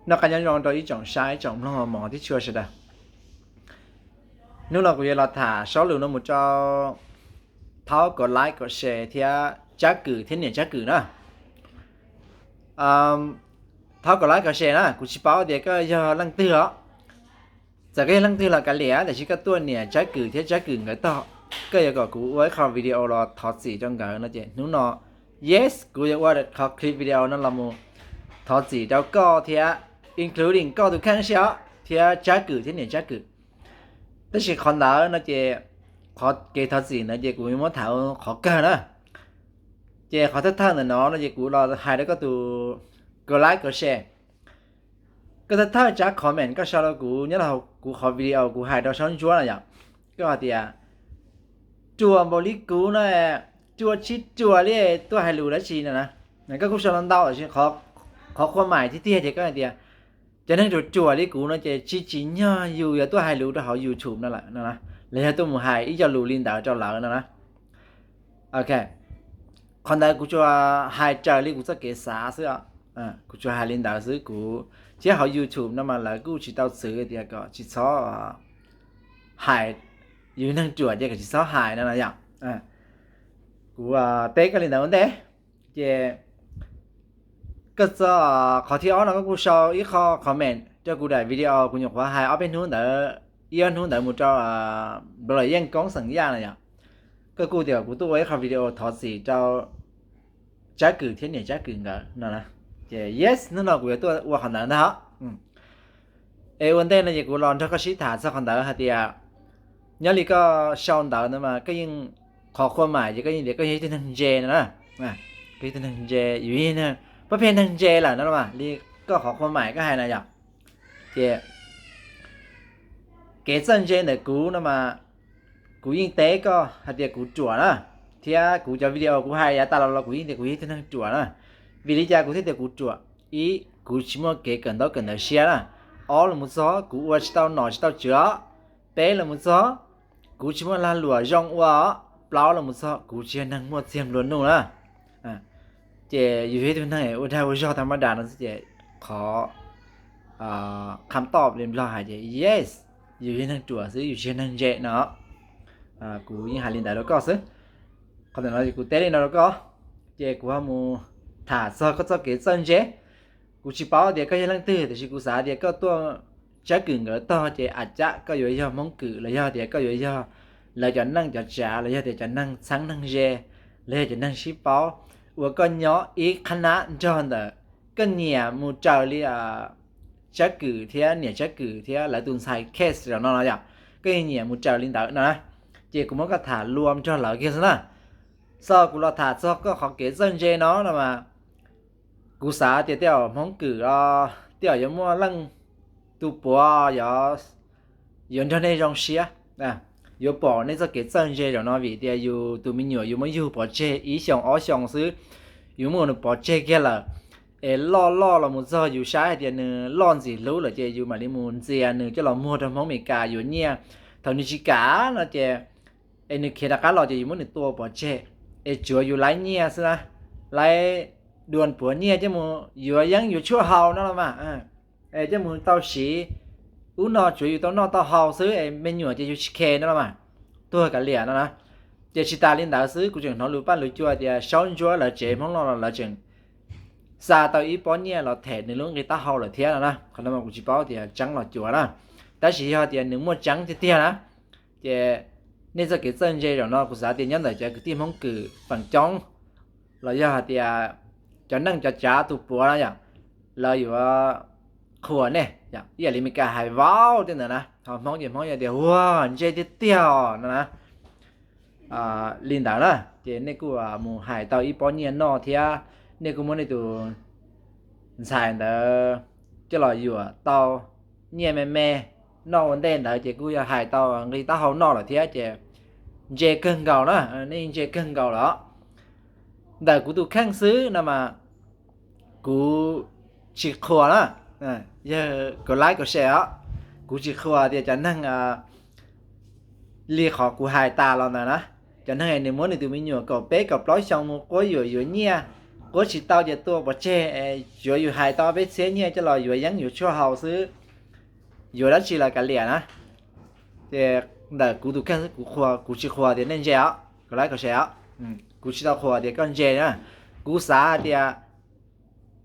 Noj qab nyob zoo rau ib tsoom saib ib tsoom mloog mos thiab tshua sawv daws. Hnub no kuv yuav los tham saub lus no mus rau thaub kom like kom share thiab Tsab Kwm thiab niam Tsab Kwm na. Thaub kom like kom share na, kuv tsis paub tias koj yog leej twg os. Txawm koj yog leej twg los kav liam, tiam sis koj tuaj niam Tsab Kwm thiab Tsab Kwm nkawd tog, koj yuav kom kuv ua ib qho video los thov txim rau nkawd no ces hnub no, yes, kuv yuav ua qhov clip video no los mus thov txim rau koj thiab, including koj tus kheej si os, thiab Tsab Kwm thiab niam Tsab Kwm. Tab sis qhov ntawd no ces, qhov kev thov txim ntawd ces kuv muab tham qhov kawg na. Ces qhov thawj thawj ntawm no no ces kuv los hais rau koj tus kom like kom share. Koj thawj thawj tsab comment koj sau rau kuv nyob rau hauv kuv qhov video kuv hais rau saub ntsuab no yom. Koj hais tias ruam npaum li kuv no, ruam tsis ruam li tuaj hais lus dab tsi no na. Koj kuj sau ntau ntau tiam sis qhov qhuas maim tiag tiag ces koj hais tias cov neeg ruam ruam li kuv no ces tsis tsim nyog yus yuav tuaj hais lus rau hauv YouTube no lawm no, los yog tuaj mus hais ib co lus li ntawd rau lawv no na. Ok, qhov ntawd kuv tsuas hais raws li kuv txoj kev xav xwb os. Kuv tsuas hais li ntawd xwb, kuv thiab hauv YouTube no mas lawv kuj tsis tau txwv tias kom tsis txhob hais, yus neeg ruam ces kom tsis txhob hais no no yom. Kuv teb koj li ntawd ua ntej. Ces koj txog qhov thib ob no koj kuj sau ib qho comment rau kuv daim video kuv nyuam qhuav hais ob peb hnub ntawd, ib ob hnub ntawd mus rau Npawg Los Yeej Koob xeem Yaj no yom. Koj kuj tias kuv tuaj ua ib qho video thov txim rau Tsab Kwm thiab niam Tsab Kwm nkawd no. Ces yes, hnub no kuv yuav tuaj ua qhov ntawd ntag. Es ua ntej no ces kuv los nrog koj sib tham txog qhov ntawd hais tias nyob li koj sau ntawd no mas koj yeej, qhov qhuas maim ces koj yeej tias koj yog ib tug neeg ntse no na. Koj yog ib tug neeg ntse, yus yog pab pheej neeg ntse lawm no mas li koj qhov qhuas maim koj hais na yom. Ces kev txawj ntse ntawm kuv no mas kuv yeej teb koj hais tias kuv ruam na, thiab kuv cov video kuv hais yav tas los los kuv yeej tias kuv yog ib tug neeg ruam na. Vim li cas kuv thiaj tias kuv ruam? Ib, kuv tsis muaj kev kawm ntaub kawm ntawv siab na. Ob los mus txog kuv ua tsis tau nom tsis tau tswv os. Peb los mus txog kuv tsis muaj lag luam zoo ua os. Plaub los mus txog kuv tsis yog neeg muaj txiag nplua nuj na. Ces yus yog ib tug neeg ua dag ua zog tag mab das no xwb ces qhov kham toj li Nplog hais ces yes, yus yog neeg ruam xwb, yus tsis yog neeg ntse no. Kuv yeej hais li ntawd rau koj xwb. Qhov ntawm no kuv teb li no rau koj, ces kuv ho mus tham txog koj txoj kev txawj ntse. Kuv tsis paub tias koj yog leej twg tiam sis kuv xav tias koj tuaj Tsab Kwm nkawd tog ces a cam koj yuav yog Hmoob Kwm los yog tias koj yuav yog lawv cov neej cov tsav los yog tias cov neeg txheeb neeg ze los yog cov neeg sib paub uas koj nyob ib qhab nab nrog ntawm, koj nyiam mus raws li Tsab Kwm thiab niam Tsab Kwm thiab lawv tus ntxhais case zaum no no yom. Koj yeej nyiam mus raws li ntawd no na. Ces kuv muab koj tham luam nrog lawv kiag xwb na. Xav kuv los tham txog koj qhov kev txawj ntse no no mas kuv xav tias tej zaum Hmoob Kwm os, tej zaum yuav muaj leej tus puav yuav nrog nej zoo siab, yuav pom nej txoj kev txawj ntse zaum no vim tias yus tus me nyuam yus muab yug pov tseg ib xyoos ob xyoos xwb, yus muab nws pov tseg kiag lawm. Es loj loj los mus txog yus saib hais tias nws loj ntxim hlub lawm ces yus mam li mus ntxias nws coj los muag rau Hmoob Amelikas yuav nyiaj. Thaum nws tsis kam no ces, es nws khiav rov qab los ces yus muab nws tua pov tseg, es tsuav yus laib nyiaj xwb na, laib dua puav nyiaj coj mus yuav yeeb yuav tshuaj haus no los mas, es coj mus tau siv ub no tsuav yus tau noj tau haus xwb es me nyuam ces yus tsis khe no los mas, tuag kav liam no na. Ces tsis tas li ntawd xwb, kuv tseem hnov lus paj lus cua tias Saub Ntsuab lawv tsev Hmoob Lauj los lawv tseem xa tau ib pob nyiaj los them nws lub nqi taub hau lawm thiab no na. Qhov no mas kuv tsis paub tias tseeb los cuav na, tab sis yog tias nws muaj tseeb tiag tiag na, ces nej txoj kev txawj ntse zaum no kuv xav tias nyob ntawm cov kwv tij Hmoob Kwm feem coob los yog hais tias cov neej cov tsav tus puav no yom, lawv yuav qhuas nej ib yam li Meskas hais vau tej ntawd na. Ho Hmoob ces Hmoob yuav tias ua ntse tiag tiag no na. Li ntawd na, ces nej kuj mus hais tau ib pob nyiaj noj thiab, nej kuj muab nej tus ntxhais ntawd coj los yuam tau nyiaj me me noj ua ntej ntawd ces kuj yog hais tau nqi taub hau noj lawm thiab ces ntse kawg nkaus na, nej ntse kawg nkaus lawm. Ntawm kuv tus kheej xwb no mas kuv tsis qhuas na, yog kom like kom share os, kuv tsis qhuas tias cov neeg li qhov kuv hais tas los ntawd na, cov neeg nws muab nws tus me nyuam kaum peb kaum plaub xyoo mus quab yuam yuav nyiaj, quab tsis tau ces tua pov tseg, yuav yus hais tau peb txhiab nyiaj coj los yuav yeeb yuav tshuaj haus xwb, yuav dab tsi los kav liam na. Ces ntawm kuv tus kheej xwb, kuv tsis qhuas tias nej ntse os, kom like kom share os. Kuv tsis tau qhuas tias koj ntse na. Kuv xav hais tias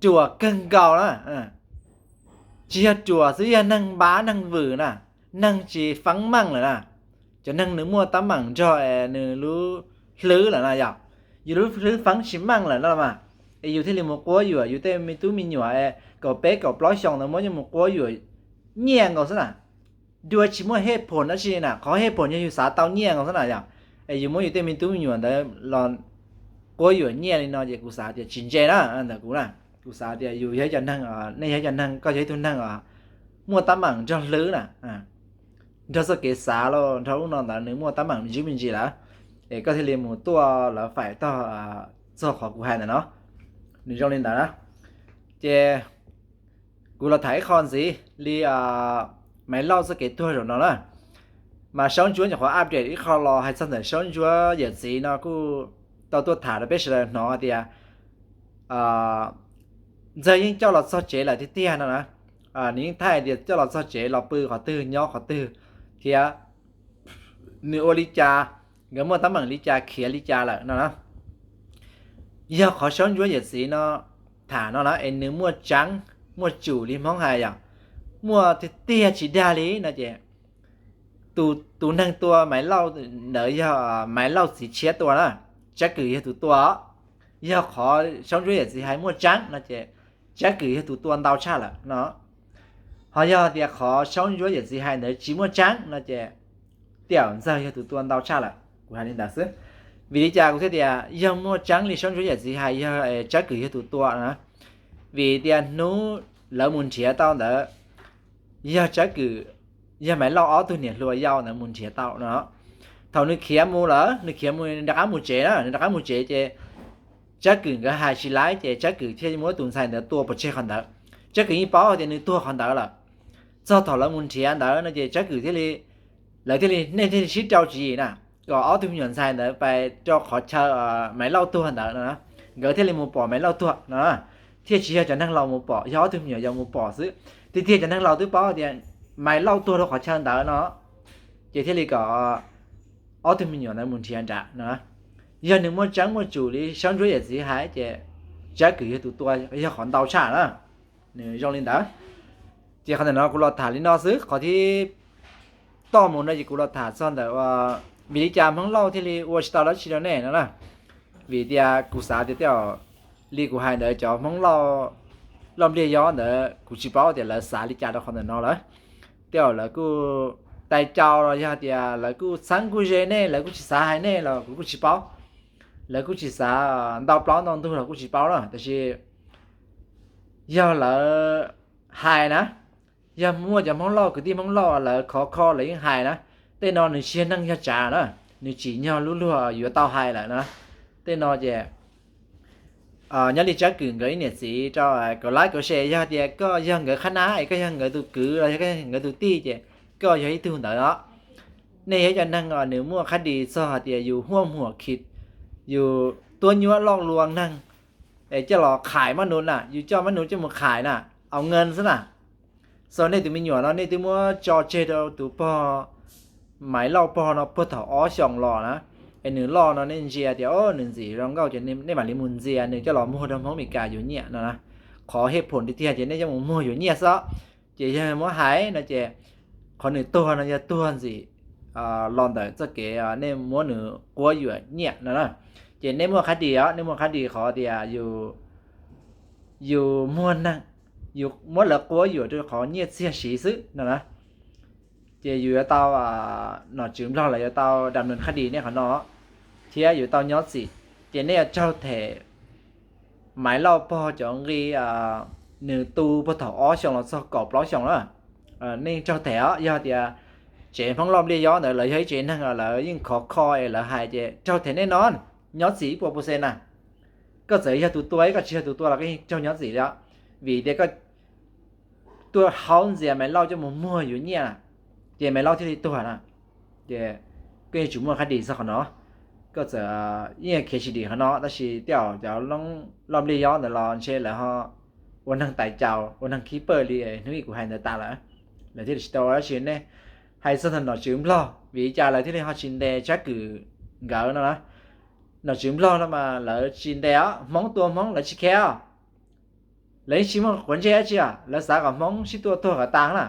ruam kawg nkaus na, tsis yog ruam xwb, yog neeg npav neeg vwm na, neeg tsis feeb meej lawm na, cov neeg nws muaj teeb meem nrog nws lub hlwb lawm na yom, yus lub hlwb feeb tsis meej lawm no mas, es yus thiaj li mus quab yuam yus tej me tub me nyuam kaum peb kaum plaub xyoos ntawd muab coj mus quab yuam nyiaj nkaus xwb na. Dua tsis muaj hej phom dab tsi na, qhov hej phom yog yus xav tau nyiaj nkaus xwb na yom. Es yus muab yus tej me tub me nyuam ntawd los quab yuam nyiaj li no ces kuv xav tias tsis ntse na, ntawm kuv na. Kuv xav tias yus yog ib co neeg, nej yog ib co neeg, koj yog ib tug neeg os, muaj teeb meem nrog hlwb na, nrog txoj kev xav los nrog lub no ntawd nws muaj teeb meem me ntsis me ntsis lawm, es koj thiaj li mus tuaj lawv faim tog txog qhov kuv hais ntawm no. Nws zoo li ntawd na. Ces kuv los tham ib qho ntxiv li Maiv Lauj txoj kev tuag zaum no na. Mas Saub Ntsuab nyuam qhuav update ib qho los hais txog ntawm Saub Ntsuab yawm txiv no kuj tau tuaj tham rau peb sawv daws hnov tias Ntxawg yeej coj los txog tsev lawm tiag tiag no na. Nws yeej thaij tias coj los txog tsev los pw qhov twg nyob qhov twg thiab nws ua li cas, nkawd muaj teeb meem li cas khiav li cas lawm no na. Yog qhov Saub Ntsuab yawm txiv no tham no na es nws muaj tseeb muaj tsum li Hmoob hais yom, muaj tiag tiag tsis dag li no ces tus neeg tua Maiv Lauj ntawd yog Maiv Lauj txiv tshiab tua na, Tsab Kwm yog tus tua. Yog qhov Saub Ntsuab yawm txiv hais muaj tseeb no ces Tsab Kwm yog tus tua ntau tshaj lawm no. Ho yog tias qhov Saub Ntsuab yawm txiv hais ntawd tsis muaj tseeb no ces Tiam Ntxawg yog tus tua ntau tshaj lawm. Kuv hais li ntawd xwb. Vim li cas kuv thiaj tias yog muaj tseeb li Saub Ntsuab yawm txiv hais, yog Tsab Kwm yog tus tua na? Vim tias hnub lawv mus nrhiav tau ntawd yog Tsab Kwm, yog Maiv Lauj ob tug niam hluas yau ntawd mus nrhiav tau no. Thaum nws khiav mus lawm, nws khiav mus, nws rov qab mus tsev na, nws rov qab mus tsev ces Tsab Kwm nkawd hais tsis laib ces Tsab Kwm thiaj muab tus ntxhais ntawd tua pov tseg qhov ntawd. Tsab Kwm yeej paub tias nws tuag qhov ntawd lawm. Txog thaum lawv mus nrhiav ntawd no ces Tsab Kwm thiaj li, lawv thiaj li, nej thiaj li sib rau tswv yim na, kom ob tug me nyuam ntxhais ntawd pais rau qhov chaw Maiv Lauj tuag ntawd no, nkawd thiaj li mus pom Maiv Lauj tuag no. Thiaj tsis yog cov neeg laus mus pom, yog ob tug me nyuam yaus mus pom xwb. Tiag tiag cov neeg laus twb paub tias Maiv Lauj tuag rau qhov chaw ntawd no, ces thiaj li kom ob tug me nyuam ntawd mus nrhiav nrad no. Yog nws muaj tseeb muaj tsum li Saub Ntsuab yawm txiv hais ces Tsab Kwm yog tus tua yog qhov ntau tshaj na. Nws zoo li ntawd. Ces qhov ntawm no kuv los tham li no xwb, qhov thib toj mus no ces kuv los tham txog ntawm vim li cas Hmoob Lauj thiaj li ua tsis tau dab tsi rau nej no na. Vim tias kuv xav tias tej zaum li kuv hais ntawd cov Hmoob Lauj, Lauj Npliaj Yob ntawd kuv tsis paub tias lawv xav li cas rau qhov ntawm no lawm. Tej zaum lawv kuj tais cau los yog tias lawv kuj txheeb kuj ze nej, lawv kuj tsis xav hais nej los kuv kuj tsis paub. Lawv kuj tsis xav ntau plaub ntau ntug los kuj tsis paub na, tab sis yog lawv hais na, yog muaj cov Hmoob Lauj, kwv tij Hmoob Lauj lawv khov kho lawv yeej hais na, tej no nws tsis yog neeg yog tsav na, nws tsim nyog lub luag yuav tau hais lawm na. Tej no ces nyob li Tsab Kwm nkawd ib niam txiv rau kom like kom share, yog tias koj yog nkawd qhab nab es koj yog nkawd tus kwv los yog koj yog nkawd tus tij ces koj yog ib tug ntawd os. Nej yog ib co neeg nws muaj khab dis txog hais tias yus huaj muam khis, yus tuab nyuab loj luas neeg es coj los qhais mab nus na, yus coj mab nus coj mus qhais na, au nqe xwb na. Xav nej tus me nyuam no nej twb muab tso tseg rau tus pog Maiv Lauj pog no puag thaum ob xyoos los na, es nws loj no nej ntsia tias nws ntxim zoo nkauj ces nej mam li mus ntxias nws coj los muag rau Hmoob Meskas yuav nyiaj no na. Qhov hej phom tiag tiag ces nej coj mus muag yuav nyiaj xwb. Ces yog muab hais no ces qhov nws tuag no yog tuag ntxim los ntawm txoj kev nej muab nws quab yuam nyiaj no na. Ces nej muaj khab dis os, nej muaj khab dis qhov tias yus muag neeg, yus muab lawv quab yuam rau qhov nyiaj txiag siv xwb no na. Ces yus yuav tau, nom tswv Nplog lawv yuav tau dam nws khab dis nej qhov no, thiab yus tau nyob txim. Ces nej yuav raug them Maiv Lauj pog cov nqi nws tu puag thaum ob xyoos los txog kaum plaub xyoos na. Nej raug them os, yog tias tsev Hmoob Lauj Npliaj Yob ntawd lawv yog ib tsev neeg lawv yeej khov kho es lawv hais ces raug them nej no, nyob txim ib puas percent na. Koj txawm yog tus tua, koj tsis yog tus tua los koj yeej raug nyob txim li os. Vim tias koj tuaj haub ntxias Maiv Lauj coj mus muag yuav nyiaj na, ces Maiv Lauj thiaj li tuag na. Ces koj yeej tsum muaj khab dis txog qhov no. Koj txawm yeej khiav tsis dim qhov no tab sis tej zaum cov loj nplig yob ntawd los ntshe lawv ho ua neeg tais caus ua neeg khib pawj li hnub ib kuv hais ntawd tas lawm, lawv thiaj li tsis tau dab tsi nej. Hais txog ntawm nom tswv Nplog vim li cas lawv thiaj li ho tsis ntes Tsab Kwm nkawd no na. Nom tswv Nplog no mas lawv tsis ntes os, Hmoob tua Hmoob lawv tsis khe os. Lawv yeej tsis muaj quav ntsej dab tsi os, lawv xav kom Hmoob sib tua tuag kom tas na.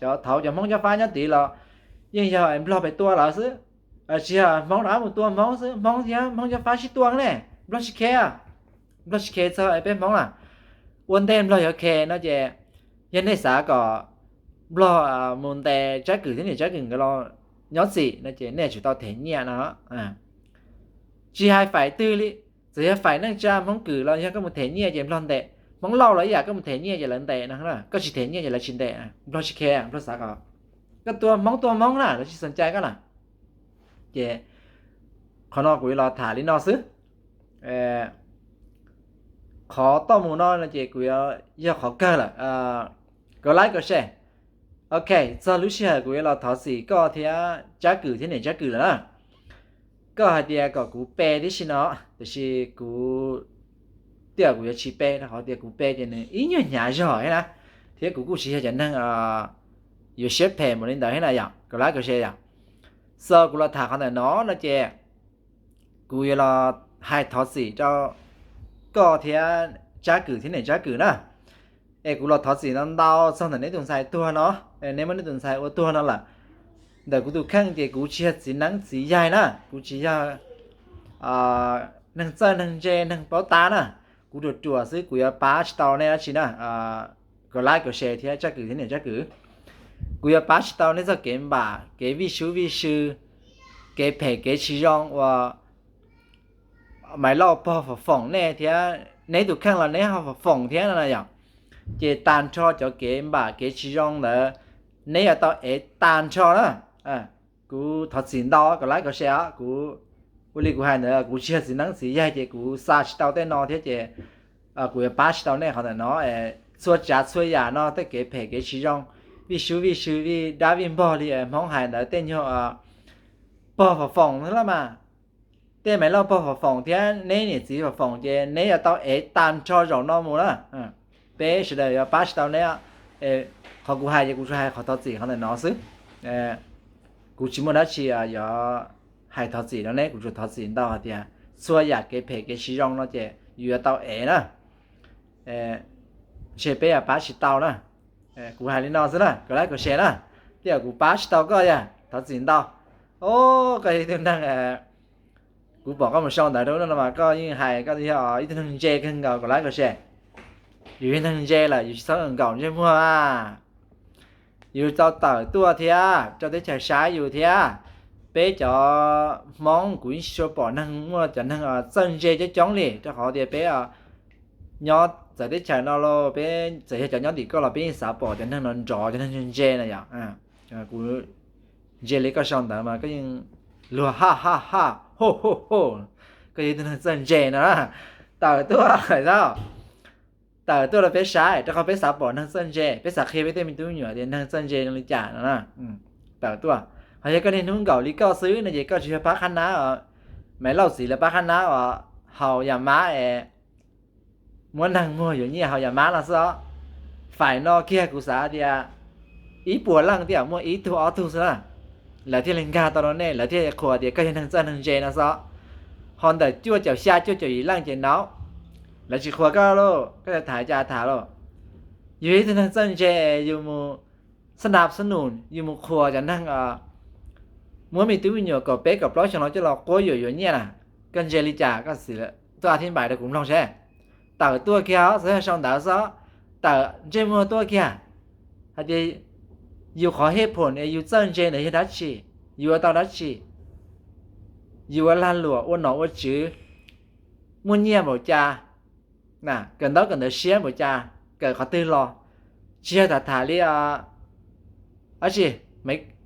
Cov thaud cov Hmoob cob fab nyob tid los yeej yog Nplog pem tua lawv xwb. Tsis yog Hmoob rov qab mus tua Hmoob xwb, Hmoob thiab Hmoob cob fab sib tua ne, Nplog tsis khe. Nplog tsis khe txog peb Hmoob na. Ua ntej Nplog yuav khe no ces yog nej xav kom Nplog mus ntes Tsab Kwm thiab niam Tsab Kwm nkawd los nyob txim no ces nej tsum tau them nyiaj no. Tsis hais faim twg li, txawm yog faim neej tsa Hmoob Kwm los yog koj mus them nyiaj ces Nplog ntes, Hmoob Lauj los ib yam koj mus them nyiaj ces lawv ntes no, koj tsis them nyiaj ces lawv tsis ntes. Nplog tsis khe, Nplog xav kom koj tua Hmoob tua Hmoob na, lawv tsis xom cai koj lawm. Ces qhov no kuv yuav los tham li no xwb. Qhov toj mus no no ces kuv yog qhov kawg lawm. Kav laib kav se. Ok, txog lub sij hawm kuv yuav los thov txim koj thiab Tsab Kwm thiab niam Tsab Kwm lawm na. Koj hais tias kom kuv pe tib si no, tiam sis kuv, tej zaum kuv yuav tsis pe rau qhov tias kuv pe ces nws ib nyuag hnyav zog thiab na, thiab kuv kuj tsis yog cov neeg yuav siab phem mus li ntawd thiab na yom, kav laib kav se yom. Xav kuv los tham qhov ntawm no no ces kuv yuav los hais thov txim rau koj thiab Tsab Kwm thiab niam Tsab Kwm na. Es kuv los thov txim ntau ntau txog ntawm neb tus ntxhais tuag no. Neb muab neb tus ntxhais ua tuag no lawm. Ntawm kuv tus kheej ces kuv tsis yog txiv neeb txiv yaig na, kuv tsis yog neeg txawj neeg ntse neeg paub tab na. Kuv ruam ruam xwb, kuv yuav pab tsis tau nej dab tsi na. Kav laib kav se thiab Tsab Kwm thiab niam Tsab Kwm, kuv yuav pab tsis tau nej txoj kev npam kev vij sub vij sw, kev phem kev tsis zoo uas Maiv Lauj pog foom foom nej thiab neb tus kheej los neb ho foom foom thiab no na yom. Ces tag nrho cov kev npam kev tsis zoo ntawd neb yuav tau ev tag nrho na. Kuv thov txim ntau, kav laib kav se os. Kuv, ua li kuv hais ntawd kuv tsis yog txiv neeb txiv yaig ces kuv xa tsis tau tej no thiab ces kuv yuav pab tsis tau nej qhov ntawm no. Txhua tsav txhua yam no tej kev phem kev tsis zoo, vij sub vij sw vij dab vij npog li Hmoob hais ntawd tej nyuag pog foom foom na mas, tej Maiv Lauj pog foom foom thiab neb niam txiv foom foom ces neb yuav tau ev tag nrho zaum no mus na. Peb sawv daws yuav pab tsis tau neb. Qhov kuv hais ces kuv tsuas hais qhov thov txim qhov ntawm no xwb. Kuv tsis muaj dab tsi yuav hais thov txim rau neb, kuv tsuas thov txim ntau hais tias txhua yam kev phem kev tsis zoo no ces yus yuav tau ev na. Ntshe peb yuav pab tsis tau na. Kuv hais li no xwb na, kav laib kav se na. Tej zaum kuv pab tsis tau koj yog thov txim ntau. Os, koj yog ib tug neeg, kuv pom koj mus sau ntawv rau no mas koj yeej hais koj yog ib tug neeg ntse kawg nkaus, kav laib kav se. Yus yog neeg ntse lawm yus tsis txhob nkaum ntsej muag. Yus tau tawm tuaj thiab rau teb chaws saib yus thiab. Peb cov Hmoob kuv yeej tsis tshua pom neeg muaj cov neeg txawj ntse coob coob li rau qhov tias peb nyob txawv teb chaws no lauj, peb txawm yog cov nyob tim koj los peb yeej xav pom cov neeg no nrov, cov neeg ntse na yom. Kuv ntsia li koj sau ntawv mas koj yeej luag ha ha ha, ho ho ho, koj yog ib tug neeg txawj ntse no. Tawm tuaj, tawm tuaj rau peb saib rau qhov peb xav pom neeg txawj ntse, peb xav qhia peb tej me tub me nyuam tias neeg txawj ntse zoo li cas no. Tawm tuaj. Ho yog koj niaj hnub nkaum li koj xwb no ces koj tsis yog pab qhab nab os, Maiv Lauj txiv lawv pab qhab nab os, haus yam mab es muab neeg muag yuav nyiaj haus yam mab no xwb os. Faim no kiag kuv xav tias ib puas leej tej zaum muaj ib tug ob tug xwb na, lawv thiaj li nkag tau rau nej, lawv thiaj li qhuas tias koj yog neeg txawj neeg ntse no xwb. Ho ntawm cuaj caum xya cuaj caum yim leej ces no, lawv tsis qhuas koj lauj, koj yuav tham cas tham lauj. Yus yog ib tug neeg txawj ntse, yus mus xab nab xab num, yus mus qhuas cov neeg muab me tub me nyuam kaum peb kaum plaub xyoo no coj los quab yuam yuav nyiaj na. Koj ntse li cas koj sim tuaj a thib npais rau kuv mloog seb. Tawm tuaj kiag xwb, sau ntawv xwb, tawm ntsej muag tuaj kiag hais tias yus qhov hej phoom es yus txawj ntse ntawd yog dab tsi, yus ua tau dab tsi, yus ua lag luam ua nom ua tswv muaj nyiaj npaum cas, kawm ntaub kawm ntawv siab npaum cas, kawm qhov twg los. Tsis yog tham tham li dab tsi,